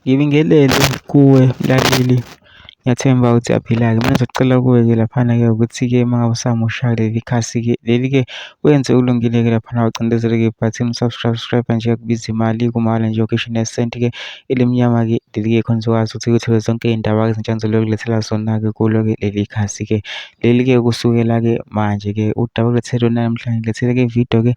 Ngibingelele kuwe mlaleli, ngiyathemba ukuthi uyaphila-ke. Mina engizocela kuwe-ke laphana-ke ukuthi-ke uma ngabe usamusha kuleli khasi-ke leli-ke wenze okulungile-ke laphana ucindezele-ke ibhathini u-subscribe, subscribe nje akubizi imali kumahhala nje ukhishwe nesenti-ke elimnyama-ke leli-ke khona uzokwazi ukuthi uthole zonke iy'ndaba ezintsha engizobe zona-ke kulo-ke leli khasi-ke. Leli-ke kusukela-ke manje-ke udaba engilethele lona namhlanje ngilethele-ke ividiyo-ke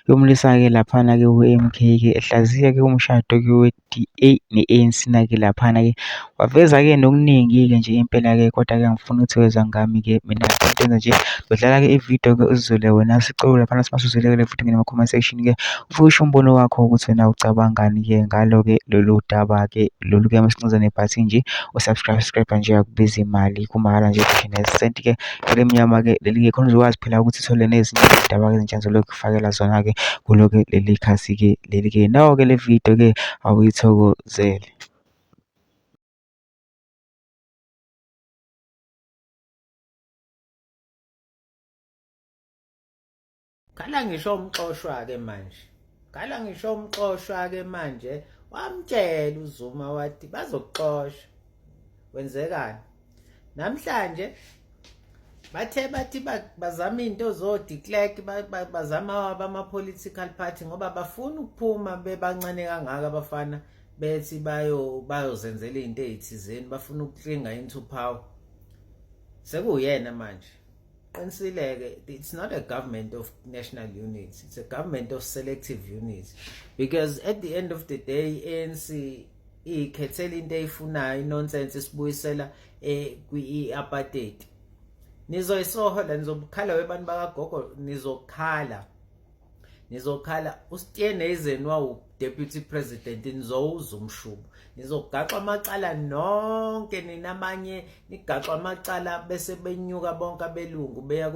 yomlisa-ke laphana-ke we-M_K-ke ehlaziya-ke umshado-ke we-D_A ne-A_N_C na-ke laphana-ke. Waveza-ke nokuningi-ke nje impela-ke kodwa-ke angifuni ukuthi wezwa ngami-ke mina into enza nje ngidlala-ke ividiyo-ke uzizwele wena. Sicela laphana masuzwile-ke le vidiyo ungene kuma-comment section-ke ufike usho umbono wakho ukuthi wena ucabangani-ke ngalo-ke lolu daba-ke lolu-ke masicinza nebhathini nje u-subscribe subscribe nje akubizi imali kumahhala nje ngisho nesenti-ke elimnyama-ke leli-ke khona uzokwazi phela ukuthi uthole nezinye izindaba-ke ezintsha engizolokhu ngikufakela zona-ke kulo-ke leli khasi-ke leli-ke. Nawo-ke le vidiyo-ke awuyithokozele. Khala ngisho umxoshwa ke manje. Khala ngisho umxoshwa ke manje wamtshela uZuma wathi bazokuxosha. Wenzekani? Namhlanje bathe bathi bazama into zo declare bazama abama political party ngoba bafuna ukuphuma bebancane kangaka abafana bethi bayo bayozenzela izinto ezithizeni bafuna ukuklinga into power. Sekuyena manje. Qinisile-ke, it's not a government of national unity, it's a government of selective unity, because at the end of the day ANC iyikhethela into eyifunayo, inonsense isibuyisela eh, kwi-apartheid. Nizoyisohola, nizokhala webantu bakagogo, nizokhala nizokhala uSteenhuisen wawu deputy president nizowuza umshubo nizogaxwa amacala nonke nina amanye nigaxwa amacala bese benyuka bonke abelungu beya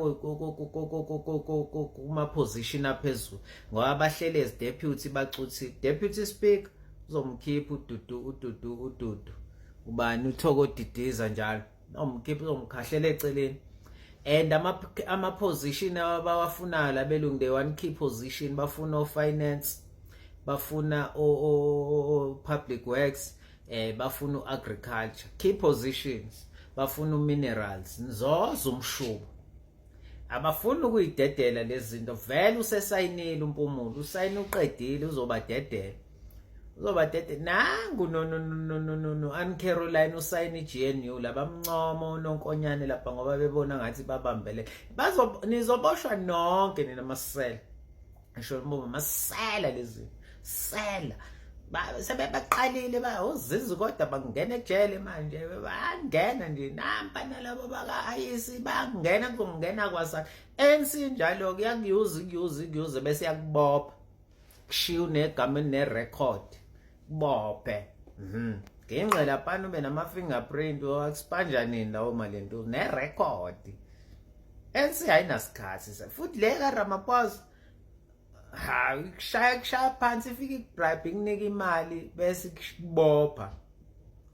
kuma position aphezulu ngoba bahlele as deputy bacuthi deputy speaker uzomkhipha ududu ududu ududu ubani uthoko didiza njalo nomkhipha uzomkhahlela eceleni and ama ama position abawafunayo labelungu they want key position bafuna o finance bafuna o public works eh bafuna u agriculture key positions bafuna u minerals nizoza umshubo abafuni ukuyidedela lezi zinto vele usesayinile uMpumulo usayine uqedile uzobadedela uzobadedela nangu no no no no no no Ann Caroline usayine iGNU labamncoma unonkonyane lapha ngoba bebona ngathi babambele bazo nizoboshwa nonke nina masela ngisho mbongo masela lezi sela sebebaqalile ba uzizi kodwa bangena ejele manje bangena nje nampa nalabo baka-IEC bangena kuzongena kwasa ANC njalo kuyakuyuza kuyuza kuyuza bese yakubopha kushiya unegama elinerecord kubophe ngenxa laphana ube nama-fingerprint wakusipanja nini lawo malento nerecord ANC ayinasikhathi futhi le kaRamaphosa ha kushaya kushaya phansi ifike ikubribe ikunike imali bese ikubopha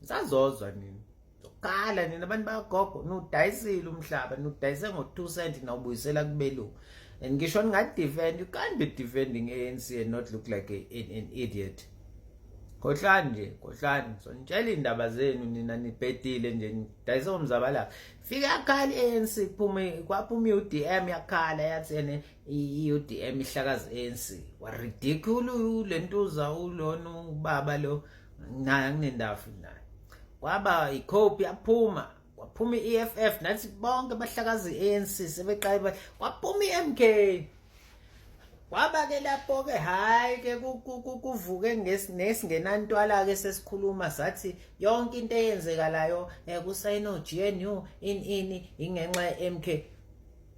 sazozwa nini zokhala nina abantu bakagogo nudayisile umhlaba nudayise ngo-2 cent nawubuyisela kubelungu and ngisho ningadefend you can't be defending ANC and not look like an idiot khohlani nje khohlani sonitshela iy'ndaba zenu nina nibhedile nje nidayise umzabalazo fike yakhala i-ANC kuphume kwaphuma i-UDM yakhala yathi ene i-UDM ihlakaza i-ANC wa ridicule lentuza ulona ubaba lo naye anginendaba futhi naye kwaba iCope yaphuma kwaphuma i-EFF nathi bonke bahlakaza i-ANC sebeqale kwaphuma i-MK kwaba ke lapho ke hayi ke kuvuke nesingenantwala ke sesikhuluma sathi yonke into eyenzekalayo eh, kusayino GNU in ini ingenxa ye-MK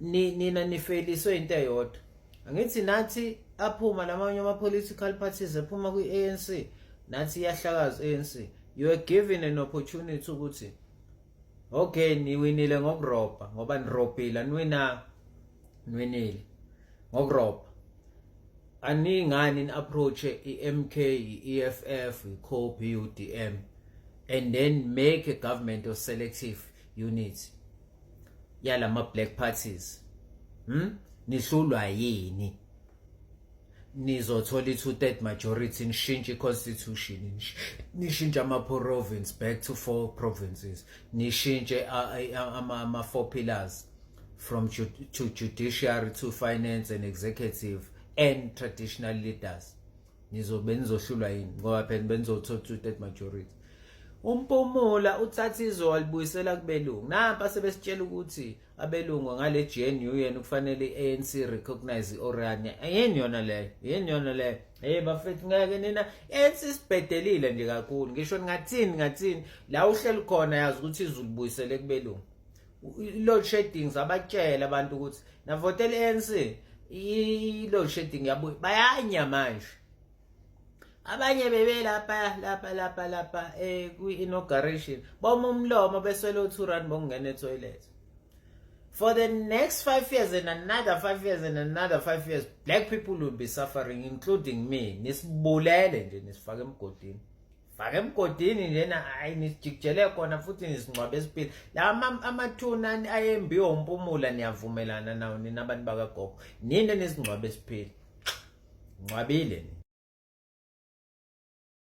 nina nifeliswe into eyodwa angithi nathi aphuma lamanye ama political parties ephuma kwi-ANC nathi iyahlakaza ANC you are given an opportunity ukuthi okay niwinile ngokurobha ngoba nirobhile niwina niwinile ngokurobha aningani ni approach iMK iEFF iCope iUDM and then make a government of selective units yalama black parties nihlulwa yini Nizothola i-two-third majority, nishintshe i-constitution, nishintshe ama-province back to four provinces, nishintshe ama-four pillars from to judiciary to finance and executive and traditional leaders. Nizobe nizohlulwa yini? Ngoba phela benizothola two-third majority. Umpumula uthatha izwe walibuyisela kubelungu. Nampa sebesitshela ukuthi abelungu ngale GNU yena kufanele i-ANC recognize i-Orania. Yini yona leyo? Yini yona leyo? Hey bafethu, ngeke nina, ANC sibhedelile nje kakhulu. Ngisho ningathini ngathini, la uhleli khona yazi ukuthi izulu buyisele kubelungu. I-load shedding, sabatshela abantu ukuthi navotela i-ANC, i-load shedding yabuya. Bayanya manje abanye bebelapha lapha lapha lapha kwi-inauguration, boma umlomo beswele u-R2 bokungena etoilet. For the next 5 years and another 5 years and another 5 years, black people will be suffering, including me. Nisibulele nje, nisifake emgodini, fake emgodini njena. Hayi, nisijikijele khona futhi nisingcwabe esiphila. La amathuna ayembiwe umpumula, niyavumelana nawo nina abantu bakagogo. Nini nisingcwabe esiphila, ngcwabile ni.